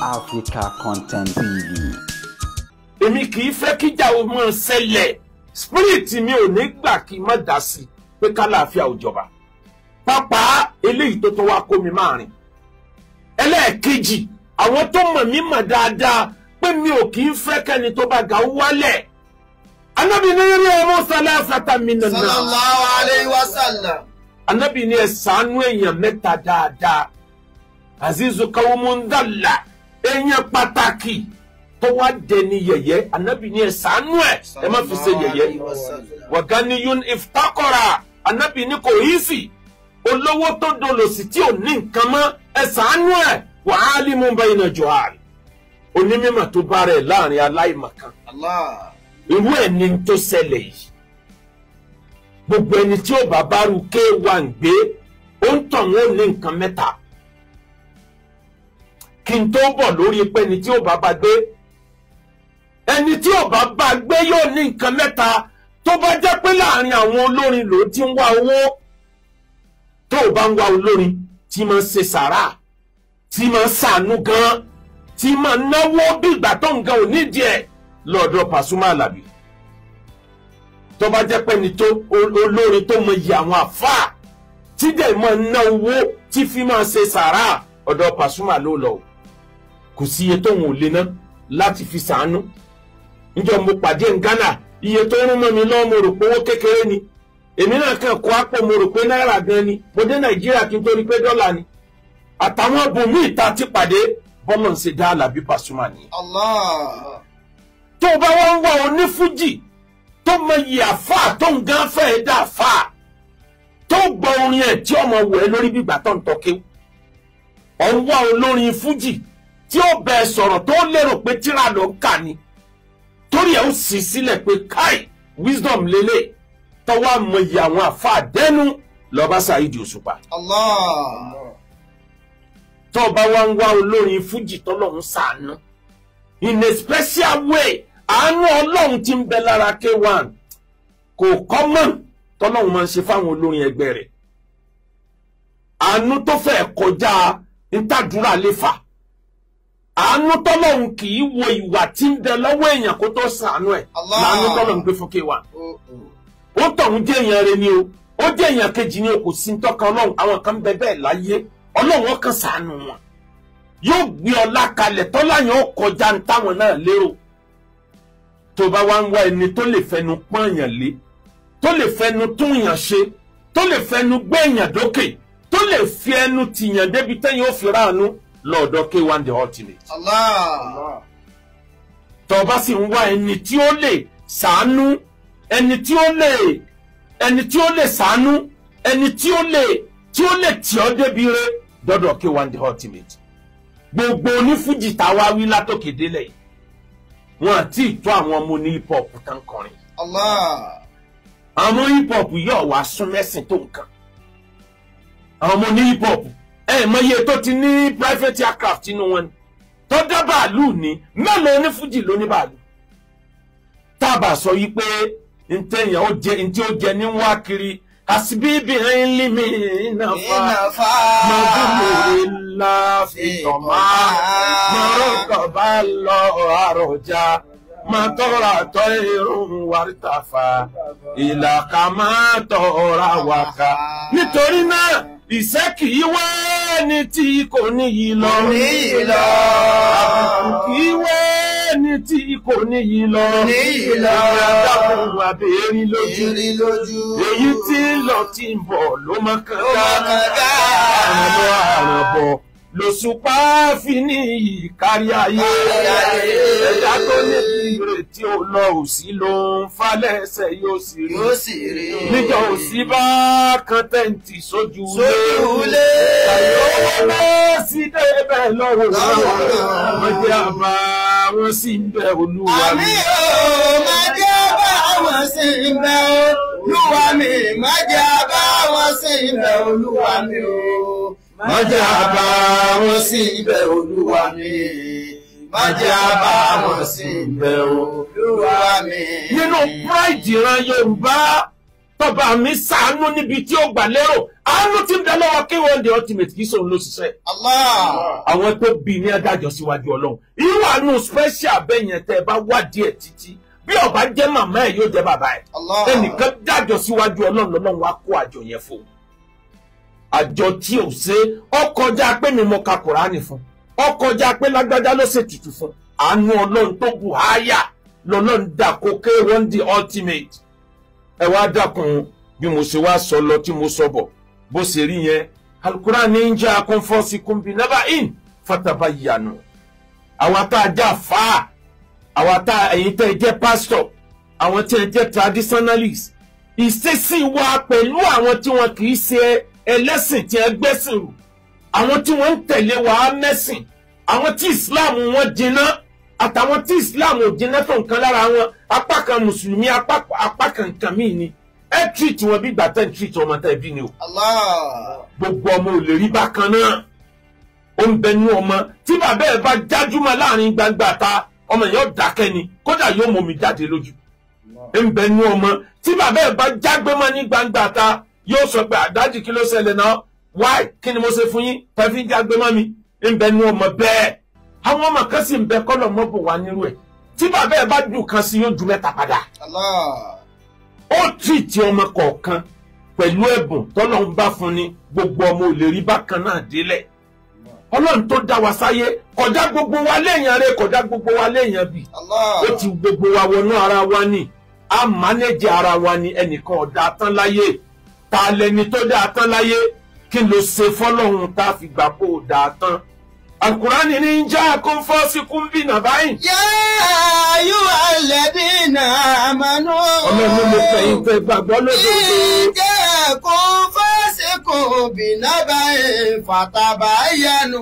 Africa Content TV. Èmi kì í fẹ́ kíjà o máa ṣẹlẹ̀, spirit mi ò ní gbà kí n má dá sí pé kálàáfíà ò jọba. Pápá eléyìí tó tó wá kó mi máa rìn. Ẹlẹ́ẹ̀kejì, àwọn tó mọ̀ mí mọ̀ dáadáa pé mi ò kì í fẹ́ kẹ́ni tó bá ga wálẹ̀. Anábì ní rí ọmọ sálásátà mi nàná. Sallallahu alayhi wa sallam. Anábì ní ẹ ṣàánú èèyàn mẹ́ta dáadáa. Azizu kawumundala, èèyàn pàtàkì tó wá dẹni yẹ̀yẹ́. Anábì ní ẹ ṣàánú ẹ, ẹ má fi ṣe yẹ̀yẹ́. Wàgániyún iftakọra, anábì ní kò yí sí. Olówó tó dolòsì tí ò ní nǹkan mọ́, ẹ ṣàánú ẹ. Wàhálì mú bẹ́ẹ̀ iná jọ àrè. Onímọ̀ tó bá rẹ̀ láàrin aláìmọ̀kan. Irú ẹ̀ ni tó ṣẹlẹ̀ yìí. Gbogbo ẹni tí ó bá bárú K1 gbé, ó ń tàn wọ́n ní nǹkan mẹ́ta. Kí n tó bọ̀ lórí pé ẹni tí ó bá bá gbé, ẹni tí ó bá bá gbé yóò ní nǹkan mẹ́ta. Tó bá jẹ́ pé láàrin àwọn olórin ló ti ń wá owó, tó o bá ń wá olórin tí máa ń ṣe sàrà, tí máa ń ṣàánú gan, tí máa ń náwó bí ìgbà tó ń gan ò nídìí ẹ̀ lọ́dọ̀ Pasuma Alabi. Tó bá jẹ́ pé ẹni tó olórin tó mọ iye àwọn àfáà tí dẹ̀ máa ń ná owó tí fi máa ṣe sàrà, ọ̀dọ̀ Pasuma ló lọ. Kò sí iye tóun ò lè ná láti fi ṣàánú. Níjọ́ mo pàdé ní Ghana, iye tó rún mọ́ mi lọ́wọ́ mo rò pé owó kékeré ni. Èmi náà kàn kó àpò mo rò pé náírà gan ni. Mo dé Nàìjíríà kí n tó rí pé dọ́là ni. Àtàwọn bòmí ìta ti pàdé, bọ́lọ̀ ń ṣe dá Àlàbí Pasuma ni. Allah. Tó bá wọ́n ń wá onífújì tó mọ iye àfáà tó ń gán fẹ́ẹ́ dá àfáà, tó gbọ́ orin ẹ̀ tí ọmọ wẹ̀ ẹ́ lórí gbígbà tó ń tọ́kẹ́. Ọ̀ ń wá olórin fújì tí ó bẹ sọ̀rọ̀ tó lérò pé tíra ló ń kà ni. Torí ẹ̀ ó sì sílẹ̀ pé káì wisdom lélẹ̀ tọ́wọ́ àmọ iye àwọn àfáà dẹ́nu lọ́ba Saheed Òṣùpá. Allah. Tó bá wá ń wá olórin fújì tọ́lọ́run ṣàánú in a special way, àánú Ọlọ́run tí ń bẹ lára K1 kò common tọ́lọ́run máa ń ṣe fáwọn olórin ẹgbẹ́ rẹ̀. Àánú tó fẹ́ kọjá ntàdúrà lè fà. Àánú tọ́lọ́run kì í wo ìwà tí ń bẹ lọ́wọ́ èèyàn kó tó ṣàánú ẹ̀. Láàánú tọ́lọ́run gbé fún K1. Ó tọ̀hún jẹ́ èèyàn rẹ̀ ni o, ó jẹ́ èèyàn kejì ni o, kò sí ntọ́ka Ọlọ́run. Àwọn kan bẹ bẹ́ẹ̀ láyé, Ọlọ́run ọkàn ṣàánú wọn. Yóò gbé ọlá kalẹ̀ tọ́lá yẹn ó kọjá ń táwọn náà lérò. Tó bá wá ń wá ẹni tó lè fẹnu pọ́n èèyàn lé, tó lè fẹnu tún èèyàn ṣe, tó lè fẹnu gbé èèyàn dókè, tó lè fi ẹnu tìyàn débi tẹ́yìn ó fi ráàánú lọ́dọ̀ K1 the ultimate. Allah. Tó bá sì ń wá ẹni tí ó lè ṣàánú, ẹni tí ó lè, ẹni tí ó lè ṣàánú, ẹni tí ó lè, tí ó lè tì ọ́ débi rẹ̀ dọ́dọ̀ K1 the ultimate. Gbogbo onífújì táwa wí látòkè délẹ̀ yìí, wọn àti ìtọ́ àwọn ọmọ ní hip hop tán kọrin. Allah. Àwọn hip hop yóò wá sún mẹ́sìn tó nǹkan. Àwọn ọmọ ní hip hop ẹ mọ iye tó ti ní private aircraft inú wọn ni, tó dá bàálù ní mélòó onífújì ló ní bàálù. Tábà sọ yìí pé ntẹ̀yìn ó jẹ ntí ó jẹ ní wá kiri àsibíbi ńlímì ìnáfà mọ̀dúnmọ̀rẹ́ ńlá fi tọ̀mà mọ̀rọ̀kọ̀ bá lọ àròjà mọ̀tọ́ra tọ́ irun wàrítàfà ìlàkà máa tọ́ra wàkà. Nítorí náà ìṣẹ́ kì í wá ẹni tí kò níyì lọ. Àbùkù kì í wá ẹni tí kò níyì lọ. Ìyá àbẹ̀rí lójú. Èyí tí ń lọ tí ń bọ̀ ló máa kàn ká. Àrùn àrùn bọ̀ lòṣùpá fi ní ìkárí ayé. Ẹ̀dá tó ní ìrètí ó lọ òsì ló ń falẹ̀ẹ́sẹ̀ yóò sì rí. Níjọ́ òsì bá kan tẹ́ǹtì sójú lé. Tàyọ̀ wọ́n sí débẹ̀ lọ́wọ́. Mọ̀jẹ́ àbá wọn sì ń bẹ Olúwa mi. Àmì ò mọ̀jẹ́ àbá wọn sì ń bẹ Olúwa mi. Mọ̀jẹ́ àbá wọn sì ń bẹ Olúwa mi o. Mọ̀jẹ́ àbá wọn sì ń bẹ Olúwa mi. Mọ̀jẹ́ àbá wọn sì ń bẹ Olúwa mi. Nínú pride ìran Yorùbá, Tọba mi ṣàánú níbi tí ó gbà lérò. Àánú tí ń bẹ lọ́wọ́ K1 The Ultimate kì í sóun ló ṣiṣẹ́. Àwọn tó bí ní adájọ́ síwájú Ọlọ́run. Irú àánú special bẹ́ẹ̀ yẹn tẹ́ ẹ bá wádìí ẹ̀ títí. Bí ó bá jẹ́ màmá ẹ̀ yóò jẹ́ bàbá ẹ̀. Ẹnìkan dájọ́ síwájú Ọlọ́run lọ́lọ́run wá kó àjọ yẹn fún un. Àjọ tí ò ṣe ó kọjá pé mi mo ka Kùránì fún. Ó kọjá pé lágbájá ló ṣètùtù fún. Àánú Ọlọ́run tó bù háyà lọ́lọ́run dà kó K1 The Ultimate. Ẹ wá dákun bí mo ṣe wá sọ lọ tí mo sọ bọ̀ bó ṣe rí yẹn. Al-Qur'an ní ń jẹ́ akọ́nfọ́sí kúnbi nábà in fatabayyanu. Àwa tá a já fa, àwa tá ẹ̀yin tẹ́ ẹ jẹ́ pásítọ̀, àwọn tí ẹ jẹ́ traditionalist, ìṣesí wa pẹ̀lú àwọn tí wọn kì í ṣe ẹlẹ́sìn tí ẹ gbẹ́sìn rù, àwọn tí wọ́n ń tẹ̀lé wa mẹ́sìn, àwọn tí Islam wọn jiná àtàwọn tí Islam ò jiná tó nǹkan lára wọn, apá kan mùsùlùmí, apá kan nǹkan míì ni. Ẹ treat wọn bí gbàtẹ́ ń treat ọmọ tẹ́ bí ni o. Gbogbo ọmọ ò lè rí bákan náà. Ó ń bẹ nú ọmọ tí bàbá ẹ bá jájúmọ́ láàrin gbangba ta, ọmọ yẹn ó dákẹ́ ni, kódà yóò mọ omi jáde lójú. Ó ń bẹ nú ọmọ tí bàbá ẹ bá jágbé mọ́ ní gbangba ta, yóò sọ pé àdájì kí ló ṣẹlẹ̀ náà, why, kí ni mo ṣe fún yín tẹ́ fi ń jágbé mọ́ mi? Ń bẹ nú ọmọ bẹ́ẹ̀. Àwọn ọmọ kan sì ń bẹ kọ́lọ̀ mọ́bò wá nírú ẹ̀. Tí bàbá ẹ bá dùn kan sí yóò ju mẹ́ta padà. Ó tìrìtì ọmọ kọ̀ọ̀kan pẹ̀lú ẹ̀bùn tọ́lọ́run bá fún ni. Gbogbo ọmọ ò lè rí bákan náà délẹ̀. Ọlọ́run tó dá wa sáyé kọjá gbogbo wa léèyàn rẹ, kọjá gbogbo wa léèyàn bì. Ó ti gbogbo wa wọnú ara wa ni, a mánéjì ara wa ni. Ẹnìkan ọ̀dà tán láyé. Ta lẹni tó dá tán láyé? Kí ló ṣe fọ́lọ́run tá a fi gbà kó o dá tán? Al-Qur'ani ní ń já kó ń fọ́ sí kúńbì náà báyìí. Yā ayyuhalladhīna āmanū. Ọlọ́run ló fẹ́ yín fẹ́ gbàgbọ́ lódodo. Ìjẹ́ kó fásikun binaba'in fatabayyanu.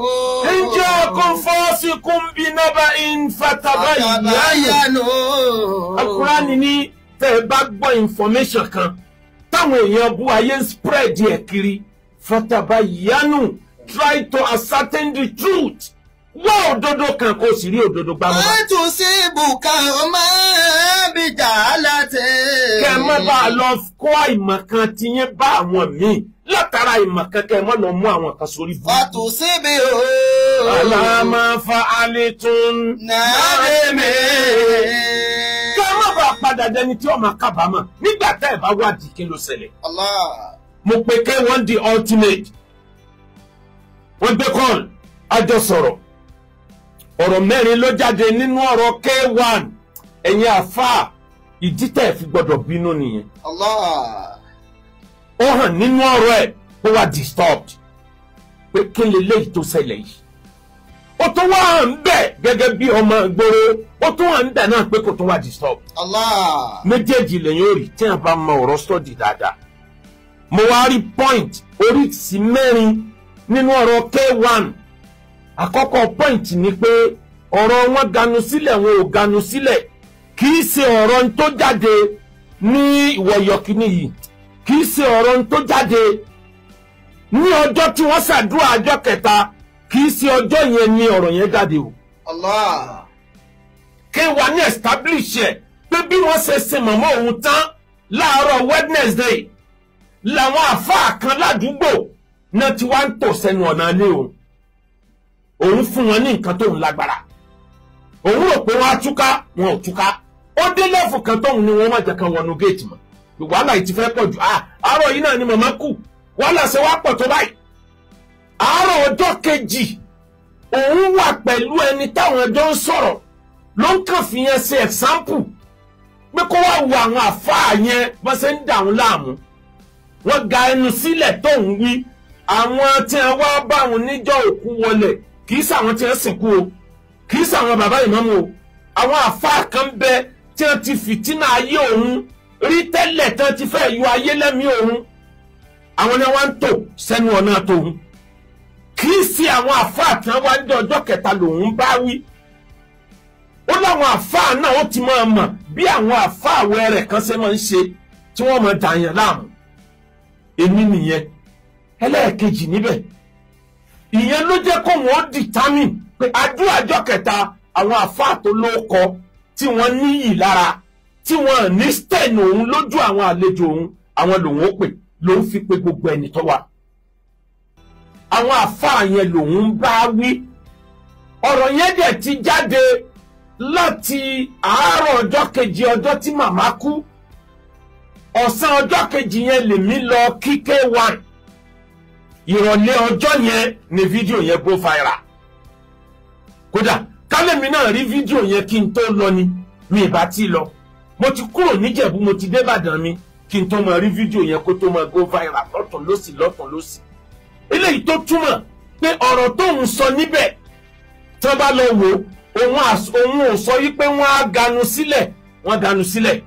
Ìjẹ́ kó fásikun binaba'in fatabayyanu. Al-Qur'ani ní tẹ́ ẹ bá gbọ́ information kan táwọn èèyàn bú ayé ń spread ẹ̀ kiri, fatabayyanu. Try to ascertain the truth. Wá òdodo kan kó sì rí òdodo gbámú. Wọ́n tún sí ibùkà ọmọ bíjà láti. Kẹ́ ẹ má bàa lọ kó àìmọ̀ kan tí yín bá àwọn míì. Látara àìmọ̀ kan kẹ́ ẹ má lọ mú àwọn kan sórí fún. Wọ́n tún síbi o. Àlàmà fa àlétún. Nàdèmí. Kẹ́ ẹ má bàa padà dẹni tí ó máa kábàámọ̀ nígbà tẹ́ ẹ bá wádìí kí ló ṣẹlẹ̀. Mo pe K1 The Ultimate. Wọ́n gbé kọ́ọ̀lù, àjọ sọ̀rọ̀. Ọ̀rọ̀ mẹ́rin ló jáde nínú ọ̀rọ̀ K1. Ẹ̀yin àfáà, ìdí tẹ́ fi gbọ́dọ̀ bínú nìyẹn. Ó hàn nínú ọ̀rọ̀ ẹ̀ ó wà disturbed pé kí leléyìí tó ṣẹlẹ̀ yìí. Ó tún wá hàn bẹ́ẹ̀ gẹ́gẹ́ bí ọmọ ìgboro, ó tún hàn bẹ́ẹ̀ náà pé kò tún wà disturbed. Méjèèjì lẹ́yìn ó rí tí wọ́n bá mọ ọ̀rọ̀ sọ́ọ̀dì dáadáa. Mo wá rí point oríṣi mẹ́rin nínú ọ̀rọ̀ K1. Àkọ́kọ́ point ni pé ọ̀rọ̀ wọn ganu sílẹ̀, wọn ò ganu sílẹ̀. Kì í ṣe ọ̀rọ̀ tó jáde ní ìwọ̀yọ̀ kìíní yìí. Kì í ṣe ọ̀rọ̀ tó jáde ní ọjọ́ tí wọ́n ṣàdúrà ọjọ́ kẹta. Kì í ṣe ọjọ́ yẹn ni ọ̀rọ̀ yẹn jáde o. K1 ní establish ẹ̀ pé bí wọ́n ṣe sin màmá òun tán láàárọ̀ Wednesday làwọn àfáà kan ládùúgbò náà tí wá ń tò sẹ́nu ọ̀nà ilé òun. Òun fún wọn ní nǹkan tóun lágbára. Òun rò pé wọ́n á túká, wọn ò túká. Ó dé lẹ́fù kan tóun ni wọ́n má jẹ́ kan wọnú géètì mọ́. Wàhálà yìí ti fẹ́ pọ̀ jù. Àárọ̀ yìí náà ni màmá kù. Wàhálà ṣe wá pọ̀ tó báyìí. Àárọ̀ ọjọ́ kejì, òun wà pẹ̀lú ẹni táwọn ẹjọ́ ń sọ̀rọ̀. Ló ń kàn fi yẹn ṣe example pé kó wá wo àwọn àfáà yẹn bọ́n ṣe ń dà wọ́n láàmú. Wọ́n ga ẹnu sílẹ̀ tóun wí. Àwọn tí wọ́n wá bá wọn níjọ́ òkú wọlé kì í ṣàwọn tí wọ́n sìnkú o, kì í ṣàwọn bàbá ìmáàmù o. Àwọn àfáà kan bẹ tí wọ́n ti fìtínà ayé òun rí tẹ́lẹ̀, tí wọ́n ti fẹ́ yọ ayé lẹ́mìí òun. Àwọn ni wọ́n ń tò sẹ́nu ọ̀nà tòun. Kì í ṣe àwọn àfáà tí wọ́n wá ní ọjọ́ kẹta lòun bá wí. Ó láwọn àfáà náà ó ti máa mọ̀ bí àwọn àfáà wẹrẹ̀ kan ṣe máa ń ṣe tí wọ́n máa dàyàn láàmú. Èmi nìyẹn. Ẹlẹ́ẹ̀kejì níbẹ̀, ìyẹn ló jẹ́ kó wọ́n determine pé àdúrà ọjọ́ kẹta àwọn àfáà tó lóko tí wọ́n níyì lára, tí wọ́n ní stain òun lójú àwọn àlejò òun, àwọn lòun ó pè ló ń fi pé gbogbo ẹni tó wà. Àwọn àfáà yẹn lòun ń bá wí. Ọ̀rọ̀ yẹn dẹ̀ ti jáde láti àárọ̀ ọjọ́ kejì ọjọ́ tí màmá kú. Ọ̀sán ọjọ́ kejì yẹn lèmi lọ kí K1. Ìrọ̀lẹ́ ọjọ́ yẹn ni fídíò yẹn go viral. Kódà kálẹ̀mí náà rí fídíò yẹn kí n tó lọ ni mi ìbá tí lọ. Mo ti kúrò níjẹ̀bú, mo ti dé Ìbàdàn mi kí n tó máa rí fídíò yẹn kó tó máa go viral lọ́tún lọ́sì lọ́tún lọ́sì. Eléyìí tó túmọ̀ pé ọ̀rọ̀ tó ń sọ níbẹ̀ tí wọ́n bá lọ wò òun ò sọ yí pé wọ́n á ganu sílẹ̀, wọ́n ganu sílẹ̀.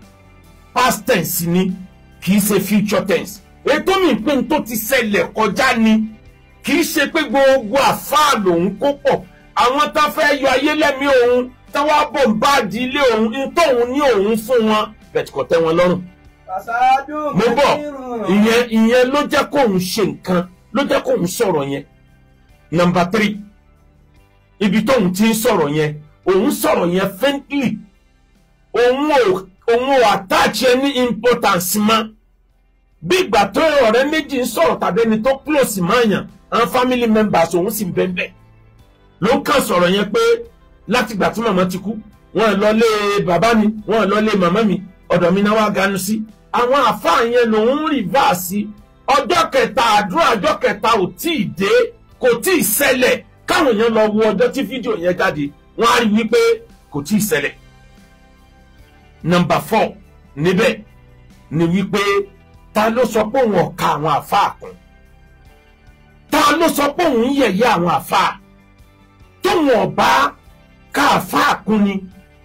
Past tense ni, kì í ṣe future tense. Ètò mi pé n tó ti ṣẹlẹ̀ kọjá ni, kì í ṣe pé gbogbo àfáà lòun kó pọ̀. Àwọn tá fẹ́ yọ ayé lẹ́mí òun táwa bò ń bá di ilé òun ń tóun ní òun fún wọn bẹ̀tì kò tẹ́ wọn lọ́rùn. Mo bọ̀, ìyẹn ló jẹ́ kóun ṣe nǹkan, ló jẹ́ kóun sọ̀rọ̀ yẹn. Number 3, ibi tóun ti ń sọ̀rọ̀ yẹn, òun sọ̀rọ̀ yẹn faintly. Òun ò attach any importance mọ́. Bí ìgbà tó ọ̀rẹ́ méjì ń sọ̀rọ̀ tàbí ẹni tó close mọ́ yàn, àwọn family members òun sì ń bẹ́ẹ̀ bẹ́ẹ̀. Ló ń kàn sọ̀rọ̀ yẹn pé látìgbà tí màmá ti kú, wọ́n lọ lé bàbá mi, wọ́n lọ lé màmá mi, ọ̀dọ̀ mi náà wá ganu sí. Àwọn àfáà yẹn lòun ń rìvásì. Ọjọ́ kẹta àdúrà ọjọ́ kẹta ò tí ì dé, kò tí ì ṣẹlẹ̀. Káwọn èèyàn lọ wo ọjọ́ tí fídíò yẹn jáde, wọ́n á rí wípé kò tí ì ṣẹlẹ̀. Nọ́mbà 4 níbẹ̀ ni wípé ta ló sọ pé òun ọ̀ka àwọn àfáà kún? Ta ló sọ pé òun ń yẹ̀yẹ́ àwọn àfáà? Tóun ọ̀bá ká àfáà kún ni,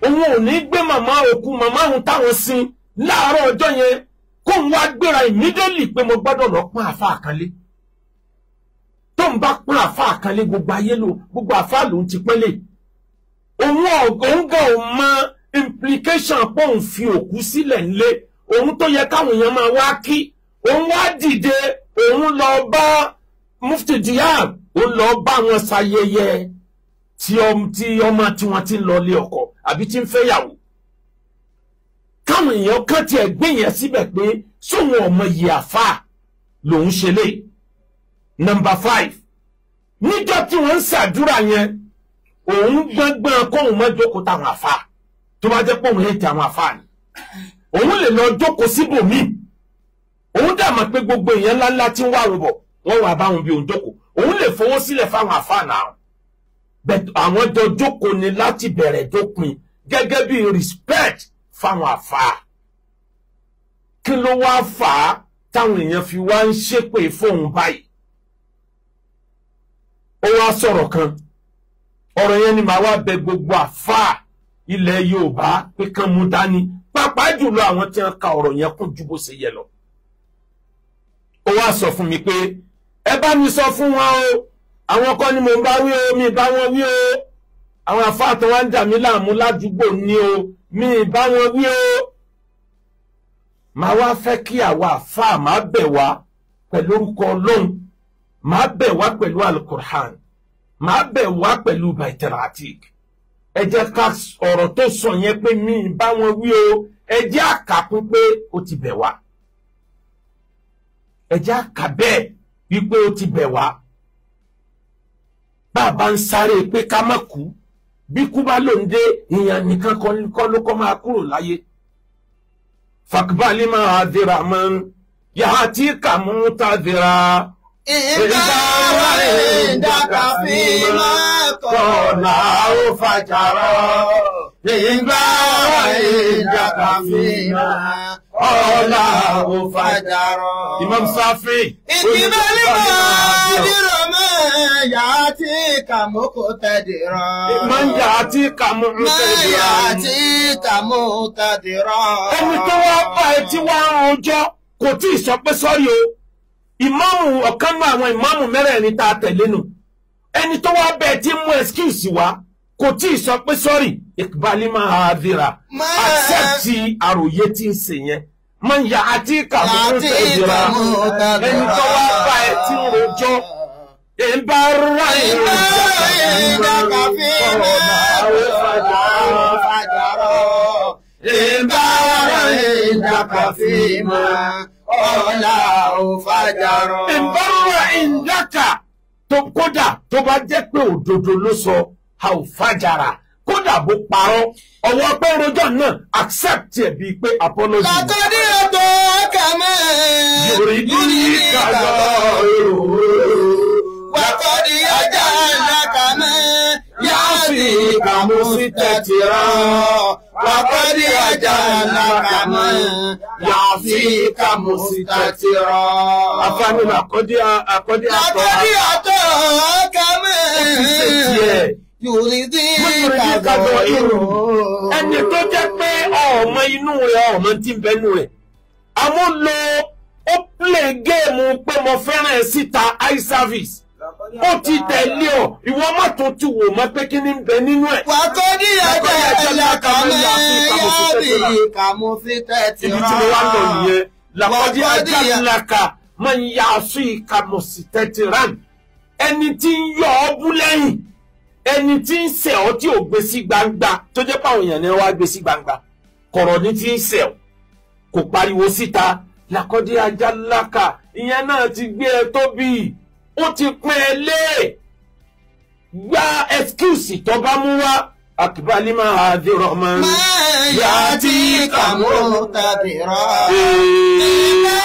òun ò ní gbé màmá òkú màmá òun táwọn sin láàárọ̀ ọjọ́ yẹn kóun wá gbéra immediately pé mo gbọ́dọ̀ lọ pọ́n àfáà kan lé. Tóun bá pọ́n àfáà kan lé, gbogbo ayé ló gbogbo àfáà lòun ti pẹ́lẹ̀. Òun gan ò mọ implication pé òun fi òkú sílẹ̀ ńlé òun tó yẹ káwọn èèyàn máa wá kí. Òun wá dìde, òun lọ bá Mufti Diab, òun lọ bá wọn ṣayẹyẹ tí ọmọ tí wọ́n ti ń lọ lé ọkọ àbí tí ń fẹ́yàwó. Káwọn èèyàn kan tiẹ̀ gbé yẹn síbẹ̀ pé sóun ọmọ yìí àfáà lòun ṣe lé. Nọ́mbà 5, níjọ́ tí wọ́n ń ṣàdúrà yẹn, òun gbọ́ngbọ́n kóun má jókòó táwọn àfáà. Tó bá jẹ́ pé òun hẹ́tì àwọn àfáà ni, òun lè lọ jókòó síbòmíì. Òun dà mọ̀ pé gbogbo èèyàn ńláńlá tí ń wá rúbọ̀ wọ́n wà báwọn bí òun jókòó. Òun lè fowó sílẹ̀ fáwọn àfáà náà. Bẹ́ẹ̀ àwọn jọ jókòó ni láti bẹ̀rẹ̀ dópin gẹ́gẹ́ bí respect fáwọn àfáà. Kí ló wá fà á táwọn èèyàn fi wá ń ṣépè fóun báyìí? Ó wá sọ̀rọ̀ kan. Ọ̀rọ̀ yẹn ni màá wá bẹ gbogbo àfáà ilẹ̀ Yorùbá pé kán mú dání, pàápàá jùlọ àwọn tí wọ́n ka ọ̀rọ̀ yẹn kún ju bó ṣe yẹ lọ. Ó wá sọ fún mi pé ẹ bá mi sọ fún wọn o, àwọn kọ́ ni mò ń bá wí o, mi bá wọn wí o. Àwọn àfáà tó wá ń dà mí láàmú ládùúgbò ni o, mi bá wọn wí o. Màá wá fẹ́ kí àwa àfáà máa bẹ̀ wá pẹ̀lú orúkọ Ọlọ́run, máa bẹ̀ wá pẹ̀lú Al-Qur'an, máa bẹ̀ wá pẹ̀lú Baiteratik. Ẹ jẹ́ ká ọ̀rọ̀ tó sọ yẹn pé mi bá wọn wí o, ẹ jẹ́ àkàkún pé ó ti bẹ̀ wá. Ẹ jẹ́ àkà bẹ́ẹ̀ wípé ó ti bẹ̀ wá. Bàbá ń sáré pé ká má kú, bí kú bá ló ń dé, ìyàn nìkan kọ́ ló kọ́ máa kúrò láyé. Fakbali máa dira mọ́, yàrá tí kàmú ta dira. Ìgbà ìdàkà fi máa kọ̀ ó fàjàrọ̀. Ìgbà ìdàkà fi máa kọ̀ ó fàjàrọ̀. Imam Safi. Ìdìbò máa dìrọ̀ mọ́ yà á tí kàmú kò tẹ̀dìrọ̀. Máa yà á tí kàmú tẹ̀dìrọ̀. Máa yà á tí kàmú tẹ̀dìrọ̀. Ẹni tó wá bá ẹ tí wá ń rojọ́ kò tí ì sọ pé sọ́rí o. Ìmáàmù ọ̀kan náà àwọn ìmáàmù mẹ́rẹ̀ẹ̀rin tá a tẹ̀lé nù. Ẹni tó wá bẹ́ẹ̀ tí mú excuse wá kò tí ì sọ pé sọ́rí. Ìkbálí máa dìrà. Accept àròyé tí ń ṣe yẹn. Máa yà á tí kàmú tẹ̀dìrọ̀. Ẹni tó wá bá ẹ tí ń rojọ́. Ìbára ìdàkà fi máa fàjàrọ̀. Ìbára ìdàkà fi máa Kọ́lá ò fàjàrọ̀. Ìbára ìdáka tó kódà tó bá jẹ́ pé òdodo ló sọ, a ò fàjàrà. Kódà bó parọ́, ọwọ́ pé rojọ́ náà accept ẹ̀ bíi pé apology. Làkọ́dí ọ̀tọ̀ kàmẹ́. Yorì ní kàlọ́ èrò. Wàkọ́dí ọjà làkàmẹ́. Yáàsì kàmú sí tẹ̀tìrá. Wàkọ́dí ọjà làkàmẹ́. Yáàsì kàmú sí tẹ̀tìrá. Afáàní làkọ́dí àkọ́dí àtọ́. Làkọ́dí ọ̀tọ̀ kàmẹ́. Ó ti ṣe tiẹ̀. Yorì ní kàlọ́ èrò. Ẹni tó jẹ́ pé ọmọ inú rẹ̀ ọmọ tí ń bẹnu rẹ̀. Àmọ́ lo ó play géèmù pé mo fẹ́ràn ẹ̀ síta eye service. Ó ti tẹ̀lé ọ, ìwọ má tó ti wò mọ́ pé kí ni ń bẹ nínú ẹ̀. Wàkọ́dí ọjà làkàmẹ́. Yáàsì kàmú sí tẹ̀tìrá. Ibi tí mo wá lọ nìyẹn. Làkọ́dí ajá làkà máa ń yá aṣọ ìkàmọ̀sí tẹ̀tìrán. Ẹni tí ń yọ ọ́ bú lẹ́yìn. Ẹni tí ń ṣẹ̀ ọ́ tí ò gbé sí gbangba tó jẹ́ páwọn èèyàn ni wọ́n á gbé sí gbangba. Kọ̀rọ̀ ní tí ń ṣẹ̀ ọ́. Kò pariwo síta. Làkọ́dí ajá làkà ìyẹn náà ti gbé ẹ tóbi. Ó ti pín ẹ lé. Gba excuse tó bá mú wá. Akíbalí máa dìrọ̀ mọ́. Yá tí kàmú tàbírọ̀. Ìlà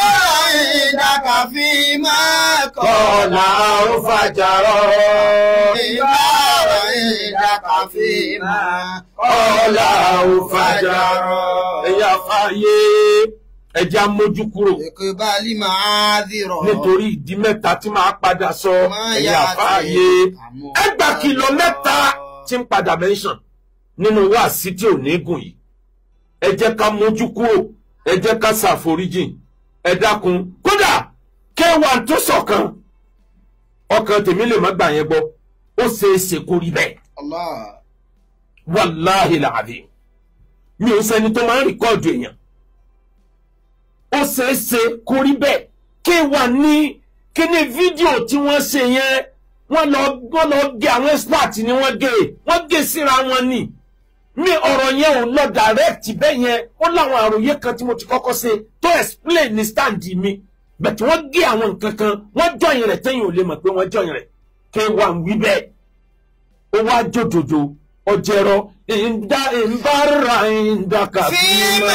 ìdàkà fi máa kọ̀. Kọ̀ọ̀lá ó fàjàrọ̀. Ìlà ìdàkà fi máa kọ̀ọ̀lá ó fàjàrọ̀. Ẹ̀yà fàyè ẹja mójú kúrò. Ìkíbalí máa dìrọ̀. Nítorí ìdí mẹ́ta tí máa padà sọ. Ẹ̀yà fàyè ẹgbà kìlọ̀ mẹ́ta tí ń padà mention nínú wáàsí tí ò ní gùn yìí. Ẹ jẹ́ ká mójú kúrò, ẹ jẹ́ ká ṣàforíjìn, ẹ dákun. Kódà K1 tó sọ̀kan, ọkàn tèmi lè má gbà yẹn gbọ́, ó ṣeé ṣe kó rí bẹ́ẹ̀. Wàláhì làbí mi ò sẹ́ni tó máa ń rìkọ́ọ̀dù èèyàn. Ó ṣeé ṣe kó rí bẹ́ẹ̀. K1 ní kíní fídíò tí wọ́n ṣe yẹn, wọ́n lọ gé àwọn expert ni wọ́n gé síra wọn ni. Mi ọ̀rọ̀ yẹn ò lọ direct bẹ́ẹ̀ yẹn. Ó láwọn àròyé kan tí mo ti kọ́kọ́ ṣe tó explain ní stand mi, bẹ̀tẹ̀ wọ́n gé àwọn nǹkan kan, wọ́n jọyìn rẹ̀ tẹ́yìn ò lè mọ̀ pé wọ́n jọyìn rẹ̀. K1 wí bẹ́ẹ̀, ó wá jòjòjò ọjẹ́rọ ìbára ìdàkà fíìmù.